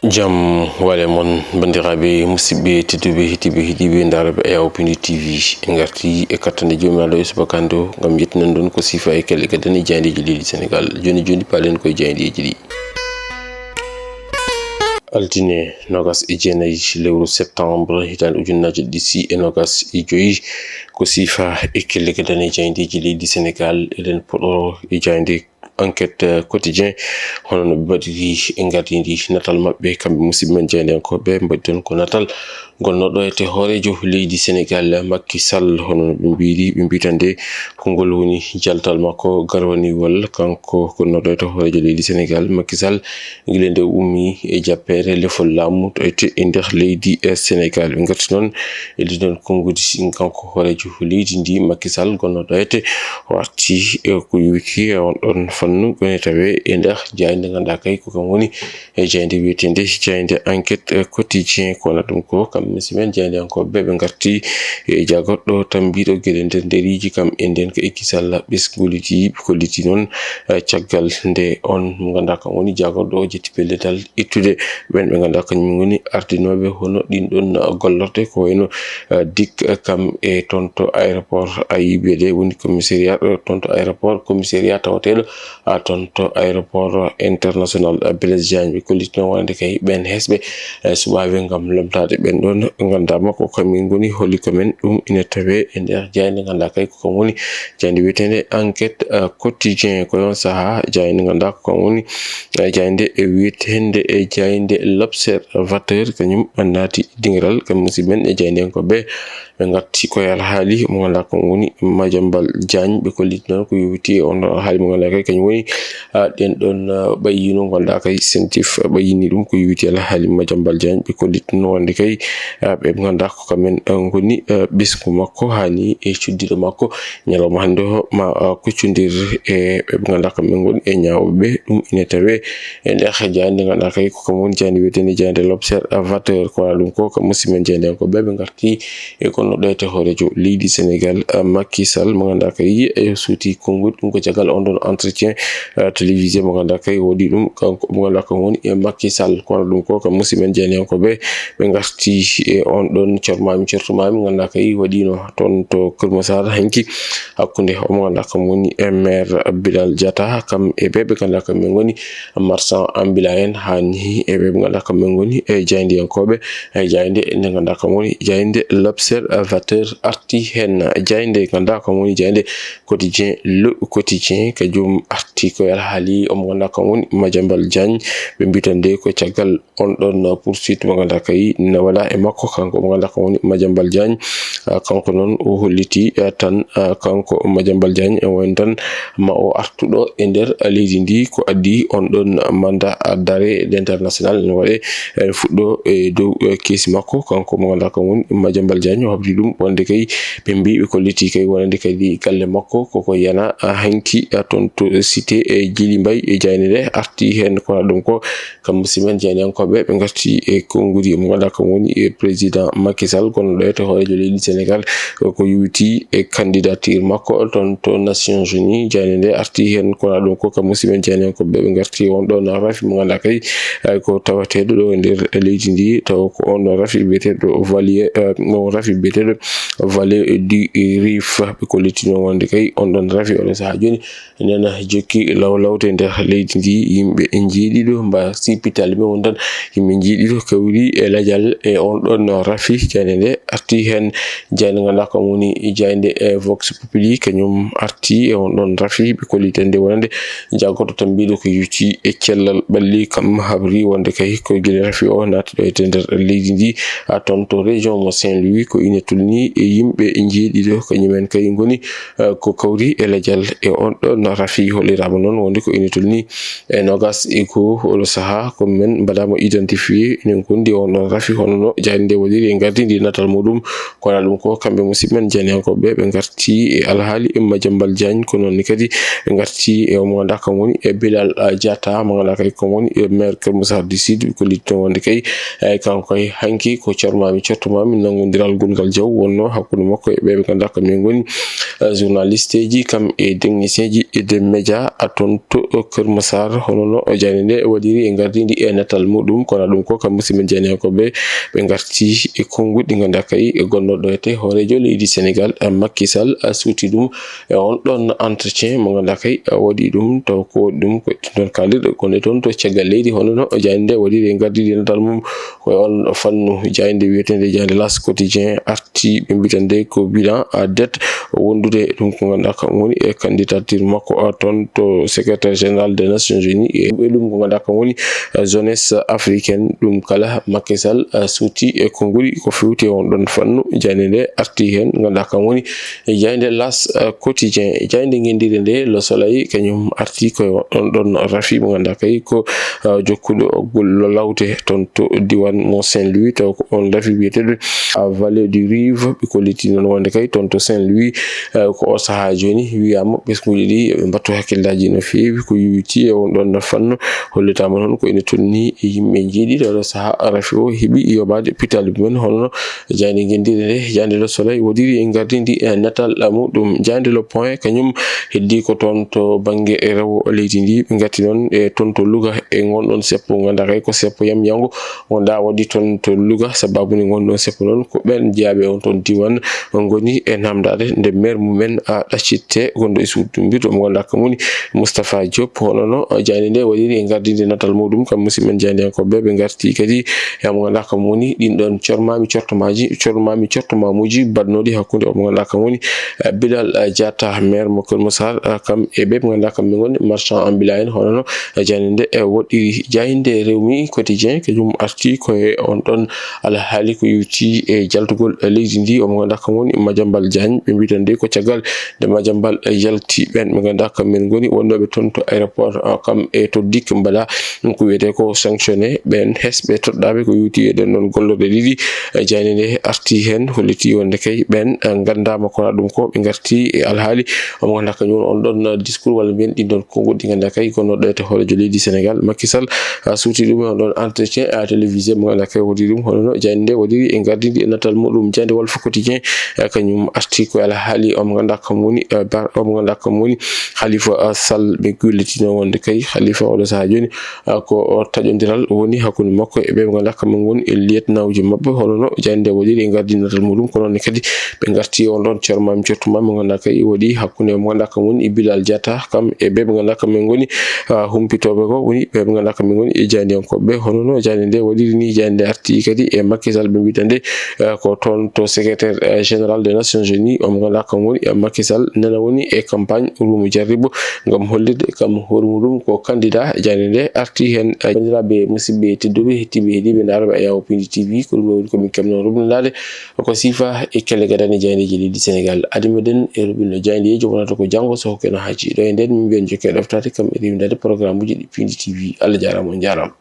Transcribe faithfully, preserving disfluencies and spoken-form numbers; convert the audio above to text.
Jam wale mon, banndiraaɓe musidɓe tedduɓe, heɗiiɓe, heɗiiɓe ndaarooɓe Ayaw Pindi T V. En ngarti e kattande Joomiraaɗo e subakando ngam yettinan ɗon ko siifa e kelle gadane e jaayndeeji leydi Senegaal. Jooni jooni, paalen koye jaayndeeji ɗi. Altine nogas e jeenayi lewru septembre, hitaande ujunnaaje ɗiɗi e nogas e joyi, ko siifa e kelle gadane e jaayndeeji leydi Senegaal. Eɗen puɗɗoro e jaaynde Enquête, eh, Quotidien, hono no ɓe mbaɗiri e ngardiindi natal maɓɓe, kamɓe musidɓe men jaayndiyankooɓe, mbaɗi toon ko natal ngol no ɗoyete hooreejo leydi Senegaal, Macky Sall, hono no ɓe mbiyri, ɓe mbiyi tan de ko ngol woni jaltal makko garwaniwol, kanko ko no ɗoyete hooreejo leydi Senegaal, Macky Sall, gila nde o ummi e jappeere lefol laamu ɗoyete e nder leydi, eh, Senegaal. Ɓe ngarti noon e ɗiɗon konnguɗi, kanko hooreejo leydi ndi, Macky Sall, gonno ɗoyete, o arti e ko yowiti e on ɗon fannu, ene tawee e nder jaaynde ngannduɗaa kay ko kam woni e jaaynde wiyeteende jaaynde Enquête, eh, Quotidien. Ko wona ɗum ko kam musidɓe men jaayndiyankooɓe ɓe ngarti e jagorɗo tambiiɗo geɗe nder nderiiji kam e nden ko e kisal ɓesnguuli ɗi, ɓe kolliti noon, eh, caggal nde on mo ngannduɗaa kam woni jagorɗo o jetti pellital ittude ɓen ɓe ngannduɗaa kañum ngoni ardinooɓe hono ɗin ɗon gollorɗe ko wayno, eh, dik, eh, kam e toon to aéroport A I B D woni commissariat, eh, toon to aéroport commissariat tawateeɗo, ah, toon to aéroport international, eh, Blaise Diagne. Ɓe kollitino wonande kay ɓen hesɓe, eh, suɓaaɓe ngam lomtaade ɓen ɗon nganndaama ko kamin ngoni holli ko men. Ɗum ina tawee e nder jaaynde ngannduɗaa kay ko kam woni jaaynde wiyeteende Enquête, eh, Quotidien. Ko yon sahaa jaaynde ngannduɗaa ko kam woni, eh, jaaynde e wiyeteende e jaaynde L'Observateur, kañum naati dingiral kam musidɓe men e jaayndiyankooɓe. Ɓe ngarti koye alhaali mo ngannduɗaa ko woni Madiambal Diagne. Ɓe kolliti noon ko yowiti e on ɗon alhaali mo ngannduɗaa kay kañum woni, ah, ɗen ɗon, ah, ɓayyino ngannduɗaa kay sentif ɓayyini ɗum ko yowiti alhaali Madiambal Diagne. Ɓe kolliti noon wonde kay, ah, ɓe ngannduɗaa ko kamen, ah, ngoni, ah, ɓesngu makko haani e cuddiɗo makko. Ñalawma hannde o ma, ah, kuccondir e ɓe ngannduɗaa kamen ngoni e ñaawɓe. Ɗum ina tawee e nder jaaynde ngannduɗaa kay ko kam woni jaaynde wiyeteende jaaynde L'Observateur. Ko wona ɗum ko kam musidɓe men jaayndiyankooɓe ɓe ngarti e kono ɗoyete hooreejo leydi Senegaal, eh, Macky Sall, mo ngannduɗaa kay, eh, suuti konngol, ɗum ko caggal on ɗon entretien, eh, télévisé mo ngannduɗaa kay waɗi ɗum, kanko mo ngannduɗaa kam woni, eh, Macky Sall. Ko wona ɗum ko kam musidɓe men jaayndiyankooɓe ɓe ngarti e on ɗon cormaami, cortumaami mo ngannduɗaa kay waɗiino toon to Kër Massar hanki hakkunde o mo ngannduɗaa kam woni, eh, maire Bilal Diatta, kam e ɓe ɓe ngannduɗaa kam ɓe ngoni marchand ambulant en, haa ni e ɓe ɓe ngannduɗaa kam ɓe ngoni e jaayndiyankooɓe e jaaynde nde ngannduɗaa kam woni jaaynde L'Observateur arti heen. Jaaynde ngannduɗaa kam woni jaaynde Quotidien, Le Quotidien, kañum arti ko e alhaali omo ngannduɗaa kam woni Madiambal Diagne. Ɓe mbiyi tan de ko caggal on ɗon poursuite mo ngannduɗaa kay ne waɗa e makko, kanko mo ngannduɗaa kam woni Madiambal Diagne. Ah, kanko noon o holliti, ah, tan, ah, kanko Madiambal Diagne e woni tan ma o artuɗo e nder leydi ndi ko addi on ɗon mandat d'arrêt international ne waɗe, eh, fuɗɗo e dow, eh, keesi makko, kanko mo ngannduɗaa kam woni Madiambal Diagne. O habri ɗum wonde kay ɓe mbi ɓe kolliti kay wonande kadi galle makko koko yana, ah, hanki, ah, toon to cité e Djily Mbaye e jaaynde nde arti heen ko wona ɗum ko kam musidɓe men jaayndiyankooɓe ɓe ngarti e konngudi mo ngannduɗaa kam woni e président Macky Sall gonɗo ɗo e to hooreejo leydi Senegaal ko yowiti e candidature makko toon to Nations Unies. Jaaynde nde arti heen ko wona ɗum ko kam musidɓe men jaayndiyankooɓe ɓe ngarti on ɗon rafi mo ngannduɗaa kay, eh, ko tawateeɗo ɗo e nder leydi ndi tawa ko on ɗon rafi biyeteeɗo Valier, eh, on rafi biyeteeɗo Vallée du Rif. Ɓe kollitino wonde kay on ɗon rafi oɗo sahaa jooni nena jokki lawlawte nder leydi ndi. Yimɓe njeeɗiɗo mba sipitali ɓe woni tan yimɓe njeeɗiɗo kawri e lajal e on ɗon rafi. Jaaynde nde arti heen jaaynde ngannduɗaa kam woni jaaynde e Vox Populi, kañum arti e on ɗon rafi. Ɓe kollitande wonande jagorɗo tambiiɗo ko yowiti e cellal ɓalli kam habri wonde kay ko gila rafi o naati ɗo e nder leydi ndi, a toon to région mo Saint-Louis ko ina tolni e yimɓe njeeɗiɗo kañumen kay ngoni, eh, ko kawri e lajal e on ɗon rafi. Holliraama noon wonde ko ina tolni e nogas e ko oɗo sahaa ko men mbaɗaama identifié enen gondi on ɗon rafi hono no jaaynde nde waɗiri e ngardi ndi natal muɗum. Ko wona ɗum ko kamɓe musidɓe men jaayndiyankooɓe ɓe ngarti e alhaali e Madiambal Diagne, ko noon ne kadi ɓe ngarti e mo ngannduɗaa kam woni e Bilal, ah, Diatta mo ngannduɗaa kay kam woni e maire Kër Massar du Sud. Ko liɗɗo wonde kay, eh, kanko kay hanki ko cormaami cortumaami nanngondiral Gongal Diaw wonno hakkunde makko e ɓe ɓe ngannduɗaa kam ɓe ngoni, eh, journaliste ji kam e technicien ji e des médias. a toon to Kër Massar. Hono no jaaynde nde waɗiri e ngardiindi e natal muɗum, kono ɗum ko kam musidɓe jaayndiyankooɓe ɓe ngarti e konnguɗi ɗi ngannduɗaa kay e gonnooɗo e te hooreejo leydi Senegal, Macky Sall, a suuti ɗum e on ɗon entretien mo ngannduɗaa kay waɗi ɗum, taw ko waɗi ɗum ko ɗum ɗon kaalirɗe gonɗe toon to caggal leydi. Hono no jaaynde nde waɗiri e ngardiindi e natal mum ko e on fannu. Jaaynde wiyeteende jaaynde L'As Quotidien arti, ɓe mbiyata nde ko bilan à dette wondude ɗum ko ngannduɗaa kam woni e candidature makko, a, toon to secrétaire général des Nations Unies e ɗum ko ngannduɗaa kam woni, a, jeunesse africaine. Ɗum kala Macky Sall, a, suuti e konnguɗi ko fewti e on ɗon fannu. Jaaynde nde arti heen ngannduɗaa kam woni e jaaynde L'As, a, Quotidien. Jaaynde ngenndire nde Le Soleil kañum arti ko e on ɗon rafi mo ngannduɗaa kay ko, a, jokkuɗo gol-, lawte toon to diiwaan mo Saint-Louis, taw ko on rafi wiyeteeɗo, a, Vallée du Rive. Ɓe kolliti noon wonde kay toon to Saint-Louis, a, ko o sahaa jooni wiyaama ɓesnguuji ɗi yo ɓe mbattu hakkillaaji no feewi ko yowitii e on ɗon fannu. Hollitaama noon ko ene tolni e yimɓe njeeɗiɗo oɗo sahaa rafi o heɓi yoɓaade pitaali mumen. Hono no jaaynde ngenndire nde, jaaynde Le Soleil waɗiri e ngardiindi e natal muɗum. Jaaynde Le Point kañum heddi ko toon to bannge rewo leydi ndi, ɓe ngarti noon e toon to Louga e ngon ɗon seppo ngannduɗaa kay ko seppo yamyango ngannduɗaa waɗi toon to Louga. Sababu ni ngon ɗon seppo noon ko ɓeen jeyaaɓe on toon diiwaan ngoni e naamndaade nde maire mumen, a, ɗaccitte gonɗo e suudu mbirɗo mo ngannduɗaa kam woni Moustapha Diop. Hono no jaaynde nde waɗiri e ngardiinde natal muɗum kam musidɓe men jaayndiyankooɓe ɓe ngarti kadi e mo ngannduɗaa kam woni ɗin ɗon cormaami cortomaaji, cormaami cortomaamuuji baɗnooɗi hakkunde o mo ngannduɗaa kam woni, a, Bilal, a, Diatta, maire mo Kër Massar, a, kam e ɓe mo ngannduɗaa kam ɓe ngoni marchand ambulant en. Hono no jaaynde nde, e, woɗɗiri. Jaaynde Rewmi Quotidien kañum arti ko e on ɗon alhaali ko yowti e jaltugol leydi ndi, o mo ngannduɗaa kam woni Madiambal Diagne. Ɓe mbiyata nde ko caggal nde Madiambal yalti ɓeen ɓe ngannduɗaa kam men ngoni wonɗooɓe toon to aéroport, a, kam e to dik mbaɗa ko wiyetee ko sanctionné ɓeen hesɓe toɗɗaaɓe ko yowti e ɗen ɗon gollorɗe ɗiɗi. E, jaaynde nde arti heen holliti wonde kay ɓeen, a, nganndaama kono ɗum ko ɓe ngarti e alhaali o mo ngannduɗaa kañum on ɗon, a, discours walla mbiyen ɗin ɗon konnguɗi ɗi ngannduɗaa kay ko nodɗo e hooreejo leydi Senegal Macky Sall, a, suuti ɗum e on ɗon entretien, a, télévisé mo ngannduɗaa kay waɗi ɗum. Hono no jaaynde nde waɗiri e ngardiindi e natal muɗum. Jaaynde Walf Quotidien, a, kañum arti ko e alhaali o mo ngannduɗaa kam woni, a, bar-, o mo ngannduɗaa kam woni Khalifa, a, Sall. Ɓe gullitino wonde kay Khalifa oɗo sahaa jooni, a, ko o taƴondiral woni hakkunde makko e ɓe mo ngannduɗaa kam woni e lieutenant uji maɓɓe. Hono no jaaynde nde waɗiri e ngardiindi e natal muɗum, kono ne kadi ɓe ngarti on ɗon cormaami cortomaaji mo ngannduɗaa kay waɗi hakkunde mo ngannduɗaa kam woni e Bilal Diatta kam e ɓe mo ngannduɗaa kam ngoni, a, humpitooɓe ko woni ɓe mo ngannduɗaa kam ngoni e jaayndiyankooɓe. Hono no jaaynde nde waɗiri ni, jaaynde nde arti kadi e Macky Sall ɓe mbiyata nde, a, ko toon to secrétaire, a, général des Nations Unies o mo ngannduɗaa kam woni, a, Macky Sall nana woni e campagne ruumu jarribo ngam hollirde kam hoore muɗum ko candidat. Jaaynde nde arti heen, a, banndiraaɓe musidɓe tedduɓe hettiiɓe heɗiiɓe ndaarooɓe Ayaw Pindi T V, ko ɗum ɗo woni ko min keɓnoo rubnandaade ko siifa e kelle gadane jaayndeeji leydi Senegal. Adi meɗen e rubinɗo jaayndeeji wonata ko janngo so hokkeno haaji. Ɗo e nden min mbiyen jokke ɗoftaade kam e rewindaade programme uji ɗi Pindi T V. Allah jaaraama, on njaaraama.